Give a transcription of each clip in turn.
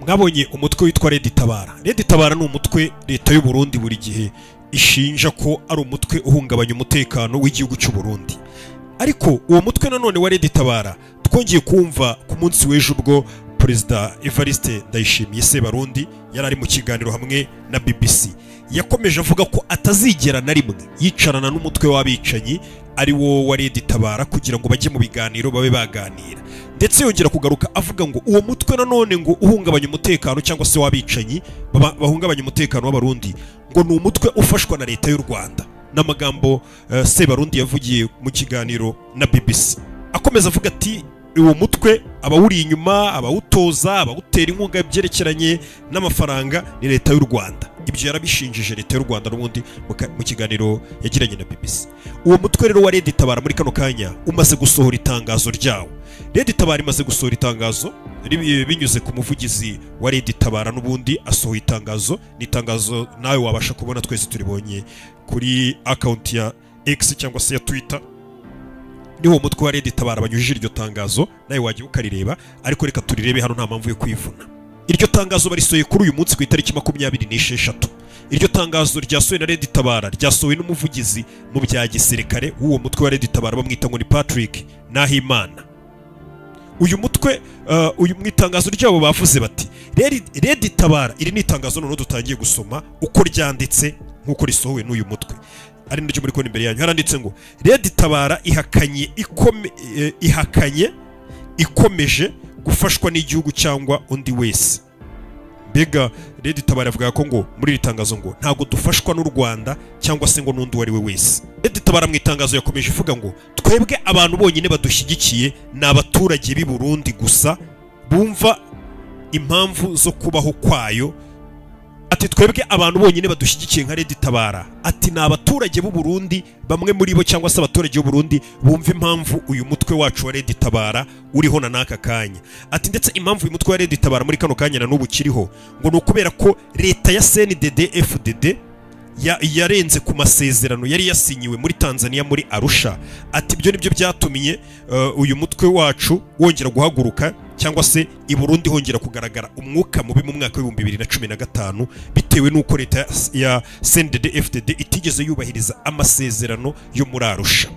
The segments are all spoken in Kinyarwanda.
Mwabonye umutwe witwa Red Tabara. Red Tabara ni umutwe leta y'u Burundi buri gihe ishinja ko ari umutwe uhungabanya umutekano w'igihugu cy'u Burundi. Ariko uwo mutwe nanone wa Red Tabara twongeye kumva ku munsi w'ejo ubwo Perezida Evariste Ndayishimiye Sebarundi yari ari mu kiganiro hamwe na BBC. Yakomeje avuga ko atazigera na rimwe yicarana n'umutwe w'abicanyi ari wo wa Red Tabara kugira ngo bajye mu biganiro babe baganira. Ndetse yongera kugaruka avuga ngo uwo mutwe nanone ngo uhungabanya umutekano cyangwa se w'abicanyi bahungabanya umutekano w'abarundi ngo ni umutwe ufashwa na leta y'u Rwanda. N'amagambo Sebarundi yavugiye mu kiganiro na BBC. Akomeza avuga ati uwo mutwe abawuri inyuma, abawutoza, abawutera inkunga byerekeranye n'amafaranga ni leta y'u Rwanda. Ibyo yarabishinjije leta y'u Rwanda n'ubundi mu kiganiro yagiranye na BBC. Uwo mutwe rero wa Red Tabara muri kano kanya umaze gusohora itangazo ryawo. Red Tabara imaze gusohora itangazo binyuze ku muvugizi wa Red Tabara n'ubundi asohoye itangazo. Ni itangazo nawe wabasha kubona, twese turibonye kuri account ya X cyangwa se ya Twitter. Ni uwo mutwe wa Red Tabara banyujije iryo tangazo, nawe wajya ukarireba, ariko reka turirebe hano nta mpamvu yo kwivuna. Iryo tangazo barisohoye kuri uyu munsi ku itariki 26. Iryo tangazo ryasohowe na Red Tabara ryasohowe n'umuvugizi mu bya gisirikare w'uwo mutwe wa Red Tabara bamwita ngo ni Patrick Nahimana. Uyu mutwe uyu mu itangazo ryabo bavuze bati Red Tabara, iri ni itangazo none dutangiye gusoma uko ryanditse nkuko risohowe n'uyu mutwe ari naryo muri kubona imbere yanyu. Haranditse ngo Red Tabara ihakanye ikomeje gufashwa n'igihugu cyangwa undi wese. Mbega Red Tabara avuga ko ngo muri iri tangazo ngo ntago dufashwa n'u Rwanda cyangwa se ngo n'undi uwo ari we wese. Red Tabara mu itangazo yakomeje ivuga ngo twebwe abantu bonyine badushyigikiye ni abaturage b'i Burundi gusa bumva impamvu zo kubaho kwayo. Ati twebwe abantu bonyine badushyigikiye nka Red Tabara, ati ni abaturage b'u Burundi, bamwe muri bo cyangwa se abaturage b'u Burundi bumva impamvu uyu mutwe wacu wa Red Tabara uriho na naka kanya. Ati ndetse impamvu uyu mutwe wa Red Tabara muri kano kanya na n'ubu kiriho ngo ni ukubera ko leta ya CNDD FDD yarenze ku masezerano yari yasinyiwe muri Tanzania muri Arusha. Ati ibyo nibyo byatumye uyu mutwe wacu wongera guhaguruka cyangwa se i Burundi hongera kugaragara umwuka mubi mu mwaka wa 2015 bitewe nuko leta ya CNDD FDD itigeze yubahiriza amasezerano yo muri Arusha.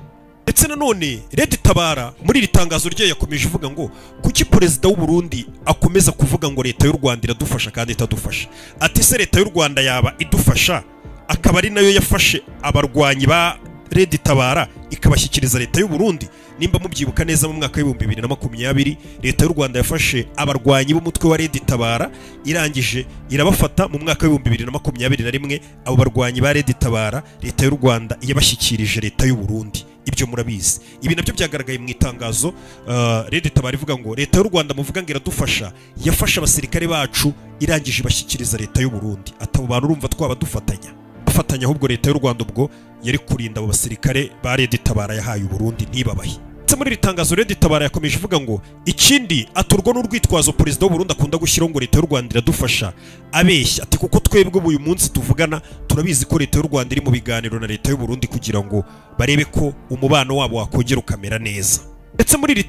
Ndetse nanone Red Tabara muri iri tangazo rye yakomeje ivuga ngo kuki perezida w'u Burundi akomeza kuvuga ngo leta y'u Rwanda iradufasha kandi itadufasha. Ati se leta y'u Rwanda yaba idufasha akaba ari nayo yafashe abarwanyi ba Red Tabara ikabashyikiriza leta y'u Burundi. Nimba mubyibuka neza mu mwaka wa 2020 leta y'u Rwanda yafashe abarwanyi b'umutwe wa Red Tabara irangije irabafata mu mwaka wa 2021. Abo barwanyi ba Red Tabara leta y'u Rwanda yabashyikirije leta y'u Burundi. Ibyo murabizi. Ibi nabyo byagaragaye mu itangazo Red Tabara ivuga ngo leta y'u Rwanda muvuga ngo iradufasha yafashe abasirikare bacu irangije ibashyikiriza leta y'u Burundi. Atabo bantu urumva twaba dufatanya bafatanya, ahubwo leta y'u Rwanda ubwo yari kurinda abo basirikare ba Red Tabara yahaye Burundi ntibabahe. Ndetse muri iri tangazo Red Tabara yakomeje ivuga ngo ikindi aturwo n'urwitwazo perezida w'u Burundi akunda gushyiraho ngo leta y'u Rwanda iradufasha abeshya. Ati kuko twebwe uyu munsi tuvugana turabizi ko leta y'u Rwanda iri mu biganiro na leta y'u Burundi kugira ngo barebe ko umubano wabo wakongera ukamera neza. Ndetse muri iri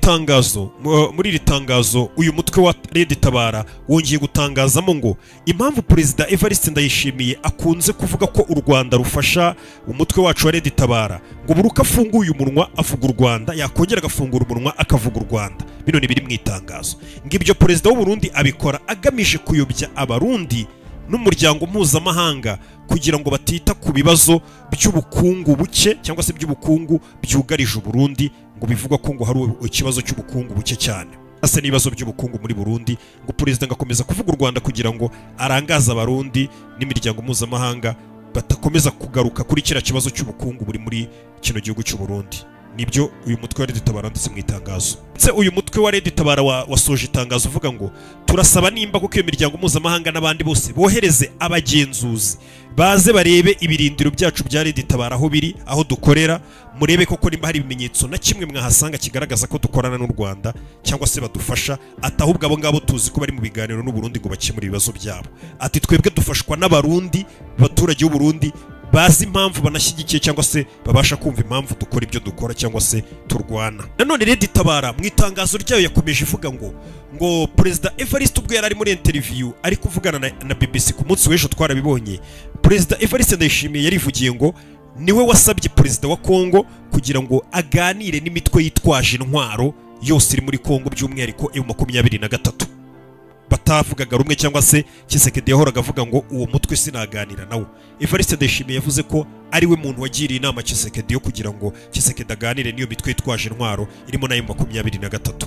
tangazo uyu mutwe wa Red Tabara wongeye gutangazamo ngo impamvu Perezida Evariste Ndayishimiye akunze kuvuga ko u Rwanda rufasha umutwe wacu wa Red Tabara ngo buruka afunguye umunwa avuga u Rwanda, yakongera agafungura umunwa akavuga u Rwanda. Bino ni biri mu itangazo. Ngo ibyo Perezida w'u Burundi abikora agamije kuyobya abarundi n'umuryango mpuzamahanga kugira ngo batita ku bibazo by'ubukungu buke cyangwa se by'ubukungu byugarije Burundi, ngo bivugwa ko ngo hari ikibazo cy'ubukungu buke cyane ase n'ibibazo by'ubukungu muri Burundi. Ngo perezida ngakomeza kuvuga u Rwanda kugira ngo arangaze abarundi n'imiryango mpuzamahanga batakomeza kugaruka kuri kira kibazo cy'ubukungu buri muri kino gihugu cy'u Burundi. Nibyo uyu mutwe wa Red Tabara ndetse mu itangazo. Ndetse uyu mutwe wa Red Tabara wasoje itangazo uvuga ngo turasaba nimba kuko iyo miryango mpuzamahanga n'abandi bose bohereze abagenzuzi baze barebe ibirindiro byacu bya Red Tabara aho biri, aho dukorera, murebe koko nimba hari ibimenyetso na kimwe mwahasanga kigaragaza ko dukorana n'u Rwanda cyangwa se badufasha. Atahubwo abo ngabo tuzi ko bari mu biganiro n'u Burundi ngo bakemure ibibazo byabo. Ati twebwe dufashwa n'abarundi, abaturage b'u Burundi bazi impamvu banashyigikiye cyangwa se babasha kumva impamvu dukora ibyo dukora cyangwa se turwana. Nanone Red Tabara mu itangazo ryayo yakomeje ivuga ngo Perezida Evariste ubwo yari ari muri interview ari kuvugana na BBC ku munsi w'ejo twarabibonye, Perezida Evariste Ndayishimiye yarivugiye ngo niwe wasabye Perezida wa Kongo kugira ngo aganire n'imitwe yitwaje intwaro yose iri muri Kongo by'umwihariko M23 batavugaga rumwe cyangwa se Tshisekedi yahoraga avuga ngo uwo mutwe sinaganira nawo. Evariste Ndayishimiye yavuze ko ari we muntu wagiriye inama Tshisekedi yo kugira ngo Tshisekedi aganire n'iyo mitwe yitwaje intwaro irimo na M23.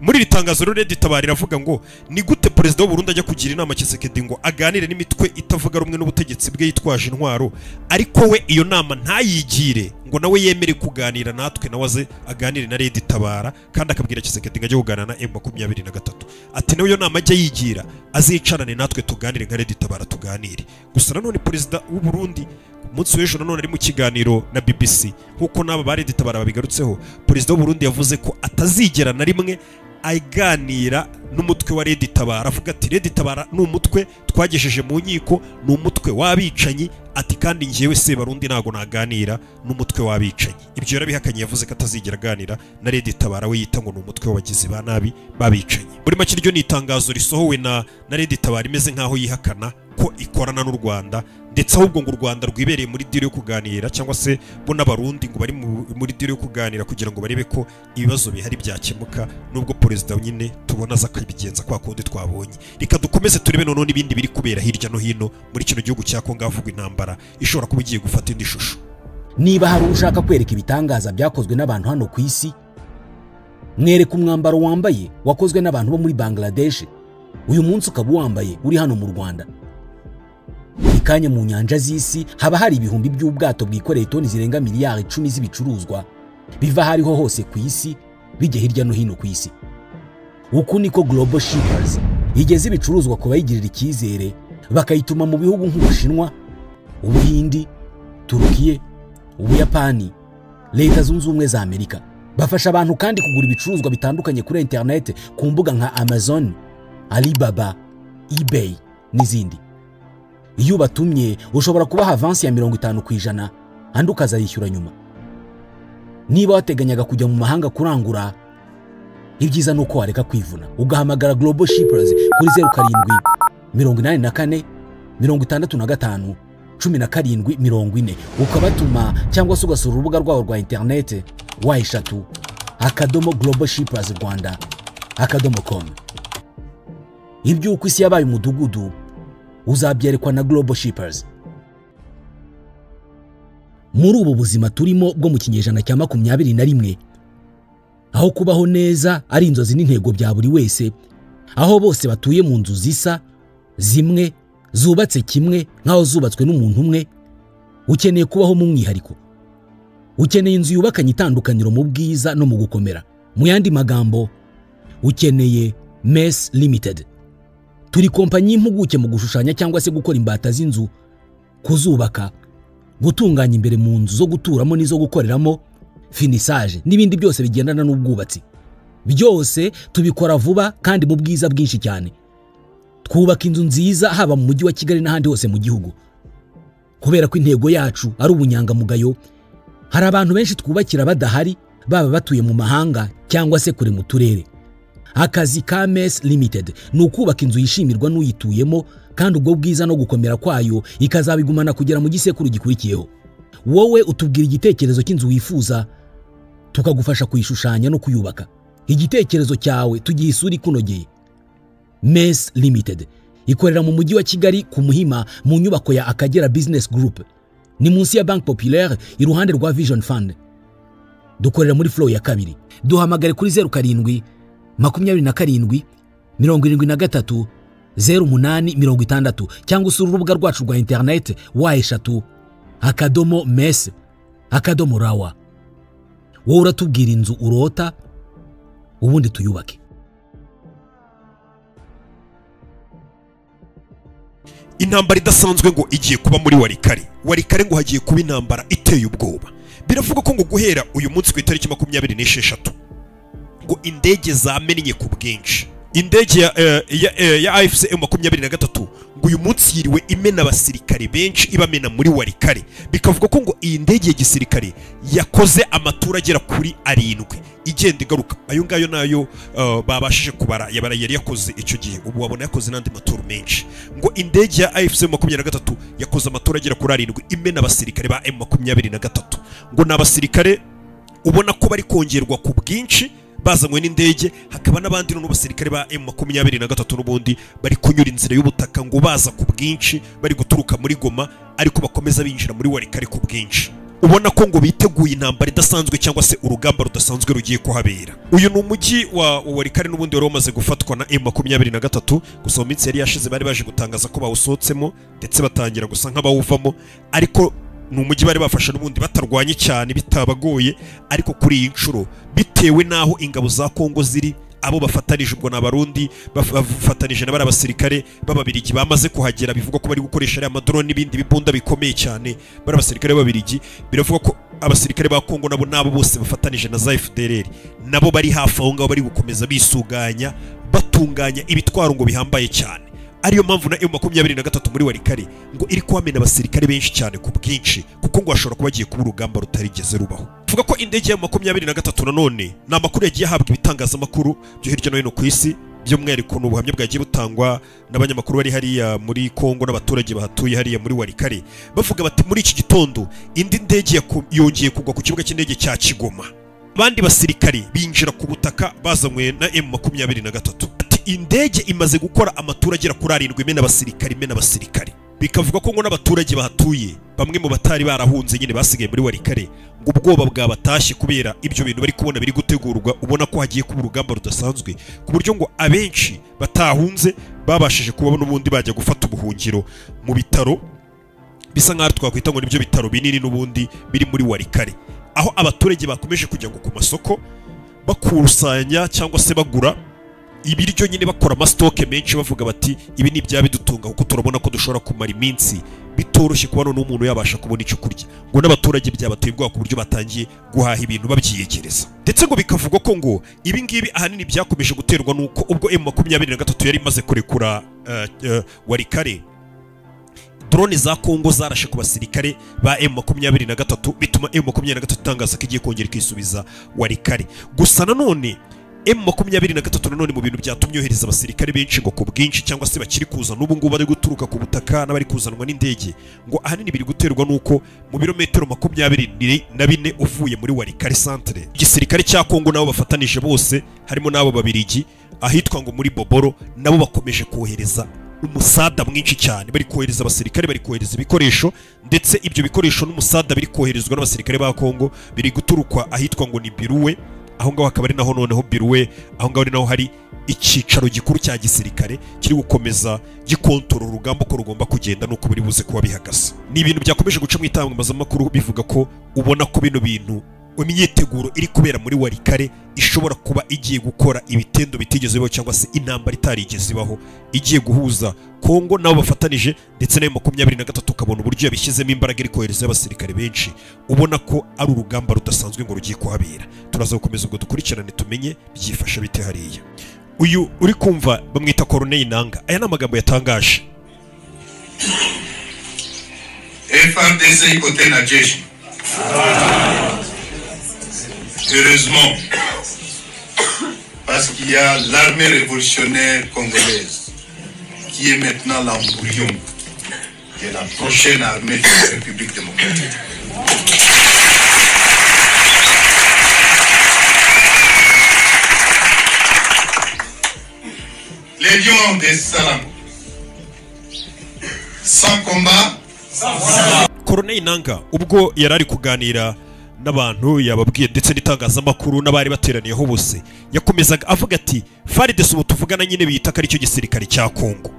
Muri iri tangazo Red Tabara iravuga ngo ni gute Perezida w'u Burundi ajya kugira inama Tshisekedi ngo aganire n'imitwe itavuga rumwe n'ubutegetsi bwe yitwaje intwaro, ariko we iyo nama ntayigire ngo nawe yemere kuganira natwe nawe aze aganire na Red Tabara, kandi akabwira Tshisekedi ngo ajye kuganira na M23. Ati nawe iyo nama ajya yigira azicarane natwe tuganire nka Red Tabara tuganire. Gusa nanone Perezida w'u Burundi munsi w'ejo nanone ari mu kiganiro na BBC nkuko naba ba Red Tabara babigarutseho, Perezida w'u Burundi yavuze ko atazigera na rimwe aganira n'umutwe wa Red Tabara. Avuga ati Red Tabara ni umutwe twagejeje mu nkiko, ni umutwe w'abicanyi, ati kandi njyewe se Barundi ntago naganira n'umutwe w'abicanyi. Ibyo yarabihakanye, yavuze ko atazigera aganira na Red Tabara we yita ngo ni umutwe w'abagizi ba nabi babicanyi. Muri make iryo ni itangazo risohowe na Red Tabara imeze nkaho yihakana ko ikorana n'u Rwanda, ndetse ahubwo ngo u Rwanda rwibereye muri deal yo kuganira cyangwa se bo n'abarundi ngo bari muri deal yo kuganira kugira ngo barebe ko ibibazo bihari byakemuka, nubwo Perezida nyine tubona aza akabigenza kwa kundi twabonye. Reka dukomeze turebe noneho n'ibindi biri kubera hirya no hino muri kino gihugu cya Kongo havugwa intambara ishobora kuba igiye gufata indi shusho. Niba hari ushaka kwereka ibitangaza byakozwe n'abantu hano ku isi, mwereka umwambaro wambaye wakozwe n'abantu bo muri Bangladesh, uyu munsi ukaba wambaye uri hano mu Rwanda. Ikanya mu nyanja z'isi haba hari ibihumbi by'ubwato bwikoreye toni zirenga miliyari 10 z'ibicuruzwa biva hariho hose ku isi bijya hirya no hino ku isi. Uku niko Global Shippers igeze ibicuruzwa ku bayigirira icyizere bakayituma mu bihugu nk'Ubushinwa, Ubuhindi, Turukiye, Ubuyapani, Leta Zunze Ubumwe za Amerika. Bafasha abantu kandi kugura ibicuruzwa bitandukanye kuri internet ku mbuga nka Amazon, Alibaba, eBay n'izindi. Iyo batumye ushobora kubaha avance ya 50% andi ukazayishyura nyuma. Niba wateganyaga kujya mu mahanga kurangura, ibyiza nuko wareka kwivuna ugahamagara Global Shippers kuri 07 84 65 17 40 ukabatuma, cyangwa se ugasura urubuga rwabo rwa internet w3 .globalshippersrwanda.com. Iby'uko isi yabaye umudugudu uzabyerekwa na Global Shippers. Muri ubu buzima turimo bwo mu kinyejana cya 21, aho kubaho neza ari inzozi n'intego bya buri wese, aho bose batuye mu nzu zisa zimwe zubatse kimwe nkaho zubatswe n'umuntu umwe, ukeneye kubaho mu mwihariko. Ukeneye inzu yubakanye itandukaniro mu bwiza no mu gukomera. Mu yandi magambo, ukeneye Mess Limited. Turi kompanyi y'impuguke mu gushushanya cyangwa se gukora imbata z'inzu, kuzubaka, gutunganya imbere mu nzu zo guturamo n'izo gukoreramo, finissage n'ibindi byose bigendana n'ubwubatsi. Byose tubikora vuba kandi mu bwiza bwinshi cyane. Twubaka inzu nziza haba mu mujyi wa Kigali n'ahandi hose mu gihugu. Kubera ko intego yacu ari ubunyangamugayo, hari abantu benshi twubakira badahari, baba batuye mu mahanga cyangwa se kure mu turere. Akazi ka Mess Limited ni ukubaka inzu yishimirwa n'uyituyemo, kandi ubwo bwiza no gukomera kwayo ikazabigumana kugera mu gisekuru gikurikiyeho. Wowe utubwira igitekerezo cy'inzu wifuza, tukagufasha kuyishushanya no kuyubaka. Igitekerezo cyawe tugihe isura ikunogeye. Mess Limited ikorera mu mujyi wa Kigali ku Muhima mu nyubako ya Akagera Business Group, ni munsi ya Bank Populaire iruhande rwa Vision Fund. Dukorera muri floor ya 2. Duhamagare kuri 07 27 73 08 60 cyangwa usura urubuga rwacu rwa internet w3 .mess.rawa. Wowe uratubwira inzu urota, ubundi tuyubake. Intambara idasanzwe ngo igiye kuba muri Walikale. Walikale ngo hagiye kuba intambara iteye ubwoba. Biravugwa ko ngo guhera uyu munsi ku itariki 26 ngo indege zamennye ku bwinshi. Indege ya AFC M23 ngo uyu munsi yiriwe imena abasirikare benshi, ibamena muri Walikale. Bikavuga ko ngo iyi ndege ya gisirikare yakoze amatura agera kuri 7 igenda igaruka. Ayo ngayo nayo babashije kubara yabara yari yakoze icyo gihe, ubu wabona yakoze n'andi maturu menshi. Ngo indege ya AFC M23 yakoze amatura agera kuri 7 imena abasirikare ba M23. Ngo n'abasirikare ubona ko bari kongerwa ku bwinshi bazanywe n'indege, hakaba n'abandi n'abasirikare ba M23 n'ubundi bari kunyura inzira y'ubutaka ngo baza ku bwinshi, bari guturuka muri Goma ariko bakomeza binjira muri Walikale ku bwinshi. Ubona ko ngo biteguye intambara idasanzwe cyangwa se urugamba rudasanzwe rugiye kuhabera. Uyu ni umujyi wa Walikale n'ubundi wari wamaze gufatwa na M23, gusa mu minsi yari yashize bari baje gutangaza ko bawusohotsemo ndetse batangira gusa nk'abawuvamo, ariko ni umujyi bari bafashe n'ubundi batarwanye cyane bitabagoye. Ariko kuri iyi nshuro bitewe naho ingabo za Kongo ziri, abo bafatanije ubwo n'abarundi bafatanije n'abari abasirikare b'ababirigi bamaze kuhagera, bivugwa ko bari gukoresha ari amadrone n'ibindi bibunda bikomeye cyane, bari abasirikare b'ababirigi. Biravuga ko abasirikare ba Kongo nabo nabo bose bafatanije na za FDLR nabo bari hafi aho ngaho, bari gukomeza bisuganya batunganya ibitwaro ngo bihambaye cyane. Ariyo mpamvu na M23 muri Walikale ngo iri kwamena abasirikare benshi cyane ku bwinshi, kuko ngo bashobora kuba bagiye kuba urugamba rutarigeze rubaho. Tuvuga ko indege ya M23 nanone ni amakuru yagiye ahabwa ibitangazamakuru byo hirya no hino ku isi, by'umwihariko ni ubuhamya bwagiye butangwa n'abanyamakuru bari hariya muri Kongo n'abaturage bahatuye hariya muri Walikale, bavuga bati muri iki gitondo indi ndege yongeye kugwa ku kibuga cy'indege cya Kigoma, abandi basirikare binjira ku butaka bazanywe na M23. Indege imaze gukora amatura agera kuri 7 imena abasirikare. Bikavuga ko ngo n'abaturage bahatuye bamwe mu batari barahunze nyine basigaye muri Walikale ngo ubwoba bwabatashye kubera ibyo bintu bari kubona biri gutegurwa, ubona ko hagiye kuba urugamba rudasanzwe, ku buryo ngo abenshi batahunze babashije kuba n'ubundi bajya gufata ubuhungiro mu bitaro bisa nkaho twakwita ngo nibyo bitaro binini n'ubundi biri muri Walikale, aho abaturage bakomeje kujya ngo ku masoko bakusanya cyangwa se bagura ibiryo nyine, bakora amastoke menshi bavuga bati ibi ni ibya bidutunga kuko turabona ko dushobora kumara iminsi bitoroshye kubona n'umuntu yabasha kubona icyo kurya. Ngo n'abaturage byabateye ubwoba ku buryo batangiye guhaha ibintu babyiyegereza. Ndetse ngo bikavugwa ko ngo ibi ngibi ahanini byakomeje guterwa nuko ubwo M23 yari imaze kurekura Walikale, drone za Kongo zarashe ku basirikare ba M23, bituma M23 itangaza ko igiye kongera ikisubiza Walikale. Gusa nanone M23 nanone mu bintu byatumye yohereza abasirikare benshi ngo ku bwinshi cyangwa se bakiri kuza n'ubu ngubu bari guturuka ku butaka n'abari kuzanwa n'indege, ngo ahanini biri guterwa nuko mu birometero 24 uvuye muri Walikale centre igisirikare cya Kongo nabo bafatanije bose harimo n'abo babirigi ahitwa ngo muri Boboro, nabo bakomeje kohereza umusada mwinshi cyane, bari kohereza abasirikare, bari kohereza ibikoresho, ndetse ibyo bikoresho n'umusada biri koherezwa n'abasirikare ba Kongo biri guturukwa ahitwa ngo ni Biruwe. Aho ngaho akaba ari naho noneho Biruwe, aho ngaho ari naho hari icyicaro gikuru cya gisirikare kiri gukomeza gikontorora urugamba ko rugomba kugenda nuko biri buze kuba bihagaze. Ni ibintu byakomeje guca mu itangazamakuru bivuga ko ubona ko bino bintu imyiteguro iri kubera muri Walikale ishobora kuba igiye gukora ibitendo bitigeze bibaho cyangwa se intambara itarigeze ibaho, igiye guhuza Kongo nabo bafatanije ndetse na M23, ukabona uburyo yabishyizemo imbaraga iri kohereza abasirikare benshi, ubona ko ari urugamba rudasanzwe ngo rugiye kuhabera. Turaza gukomeza ubwo dukurikirane tumenye byifasha bite hariya. Uyu uri kumva bamwita Corneille Nangaa. Aya ni amagambo yatangaje. FARDC iko tena jeshi. Heureusement, parce qu'il y a l'armée révolutionnaire congolaise qui est maintenant l'embryon de la prochaine armée de la République démocratique. Les lions des Salam, sans combat, sans combat. Corneille Nangaa ubwo yarari kuganira n'abantu yababwiye ndetse n'itangazamakuru n'abari bateraniyeho bose, yakomezaga avuga ati FARDC ubu tuvugana nyine biyita ko aricyo gisirikare cya Kongo,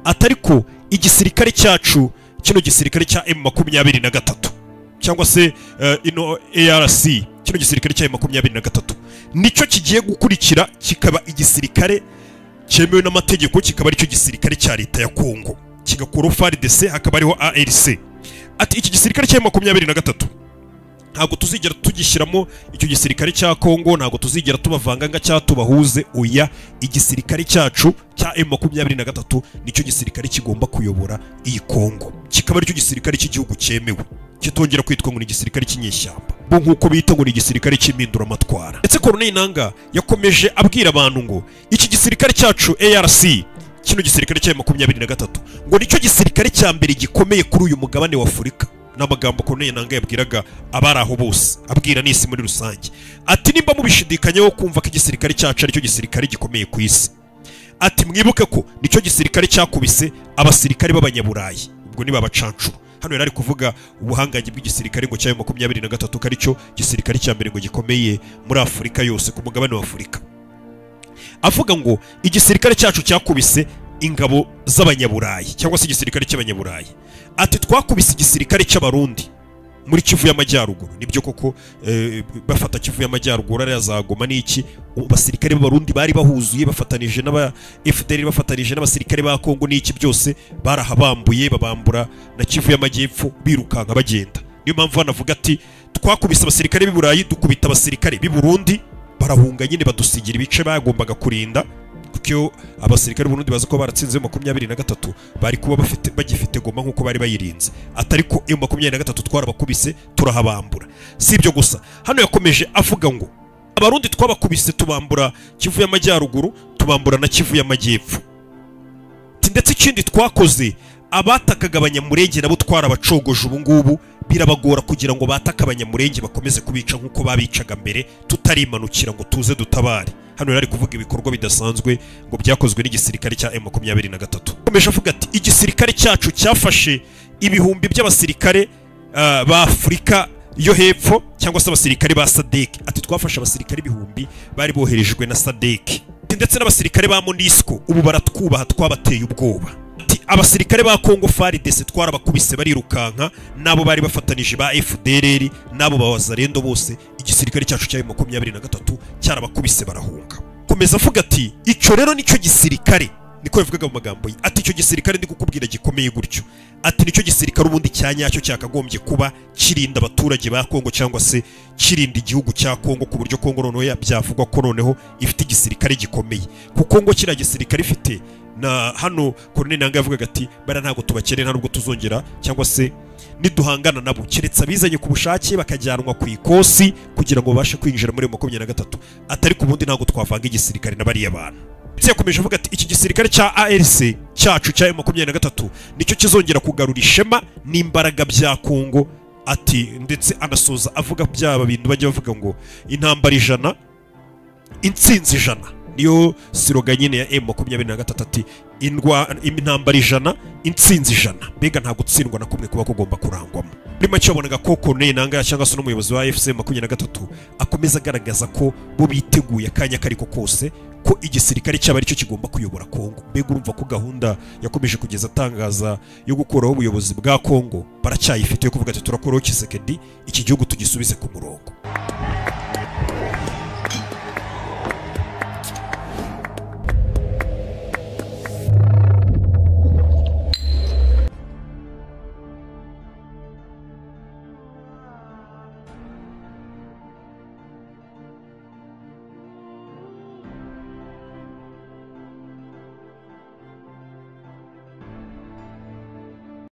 atariko igisirikare cyacu kino gisirikare cya M23 cyangwa se ino ARC, kino gisirikare cya M23 nicyo kigiye gukurikira kikaba igisirikare cyemewe n'amategeko, kikaba aricyo gisirikare cya leta ya Kongo, kigakura FARDC hakaba ariho ARC. Ati iki gisirikare cya M23 Ntabwo tuzigera tugishyiramo icyo gisirikare cya Kongo, ntabwo tuzigera tubavanga nga cyatubahuze. Oya, igisirikare cyacu cya M23 nicyo gisirikare kigomba kuyobora iyi Kongo, kikaba aricyo gisirikare cy'igihugu cyemewe, kitongera kwitwa ngo ni igisirikare cy'inyeshyamba, bo nkuko bita ngo ni igisirikare cy'impinduramatwara. Ndetse Corneille Nangaa yakomeje abwira abantu ngo iki gisirikare cyacu ARC, kino gisirikare cya M23, ngo nicyo gisirikare cya mbere gikomeye kuri uyu mugabane wa Afurika. N'amagambo Corneille Nangaa yabwiraga abari aho bose, abwira n'isi muri rusange, ati nimba mubishidikanyeho kumva ko igisirikare cyacu aricyo gisirikare gikomeye ku isi, ati mwibuke ko nicyo gisirikare cyakubise abasirikare b'abanyaburayi, ubwo ni babacancuro. Hano yari ari kuvuga ubuhangange bw'igisirikare ngo cya M23 ko aricyo gisirikare cya mbere ngo gikomeye muri Afurika yose, ku mugabane wa Afurika. Avuga ngo igisirikare cyacu cyakubise ingabo z'abanyaburayi cyangwa se igisirikare cy'abanyaburayi, ati twakubise igisirikare cy'abarundi muri Kivu y'Amajyaruguru. Nibyo koko, bafata Kivu y'Amajyaruguru ari azagoma n'iki, abasirikare b'abarundi bari bahuzuye bafatanije n'aba FDL, bafatanije n'abasirikare ba Kongo n'iki, byose barahabambuye, babambura na Kivu y'Amajyepfo birukanka bagenda. Niyo mpamvu banavuga ati twakubise abasirikare b'i Burayi, dukubita abasirikare b'i Burundi, barahunga nyine badusigira ibice bagombaga kurinda, kuko abasirikare b'Uburundi bazi ko baratsinze 23 bari kuba bafite bagifite Goma nkuko bari bayirinze. Atari ko M23 twarabakubise turahabambura. Si ibyo gusa, hano yakomeje avuga ngo abarundi twabakubise tubambura Kivu y'Amajyaruguru, tubambura na Kivu y'Amajyepfo. Ndetse ikindi twakoze, abatakaga abanyamurenge nabo twarabacogoje, ubu ngubu birabagora kugira ngo bataka abanyamurenge bakomeze kubica nkuko babicaga mbere, tutarimanukira ngo tuze dutabare. Hano yari kuvuga ibikorwa bidasanzwe ngo byakozwe n'igisirikare cya M23. Komeje avuga ati igisirikare cyacu cyafashe ibihumbi by'abasirikare ba Afurika yo hepfo cyangwa se abasirikare ba SADC. Ati twafashe abasirikare ibihumbi bari boherejwe na SADC, ndetse n'abasirikare ba MONUSCO ubu baratwubaha, twabateye ubwoba. Ati abasirikare ba Kongo FARDC twarabakubise barirukanka, nabo bari bafatanije ba FDLR nabo bawazarendo bose, igisirikare cyacu cya M23 cyarabakubise barahunga. Komeza avuga ati icyo rero nicyo gisirikare, niko yavugaga mu magambo ye, ati icyo gisirikare ndi kukubwira gikomeye gutyo, ati nicyo gisirikare ubundi cya nyacyo cyakagombye kuba kirinda abaturage ba Kongo cyangwa se kirinda igihugu cya Kongo, ku buryo Kongo noneho byavugwa ko noneho ifite igisirikare gikomeye, kuko ngo kiriya gisirikare ifite. Na hano Corneille Nangaa yavugaga ati bara ntago tubakeneye, nta nubwo tuzongera cyangwa se niduhangana nabo, keretse abizanye ku bushake bakajyanwa ku ikosi kugira ngo babashe kwinjira muri 23, atari ku bundi ntago twavanga igisirikare na bariya bantu. Ndetse yakomeje avuga ati iki gisirikare cya ARC cyacu cya M23 nicyo kizongera kugarura ishema n'imbaraga bya Kongo. Ati ndetse anasoza avuga byaba bintu bajya bavuga ngo intambara 100 intsinzi 100, niyo siroga nyine ya M23, ati intambara 100 intsinzi 100, mbega nta gutsindwa na kumwe kuba kugomba kurangwamo. Muri make wabonaga ko Corneille Nangaa cyangwa se n'umuyobozi wa AFC 23 akomeza agaragaza ko bo biteguye akanya kariko kose ko igisirikare cyaba aricyo kigomba kuyobora Kongo. Mbega urumva ko gahunda yakomeje kugeza atangaza yo gukuraho ubuyobozi bwa Kongo baracyayifite, yo kuvuga ati turakuraho Tshisekedi, iki gihugu tugisubize ku murongo.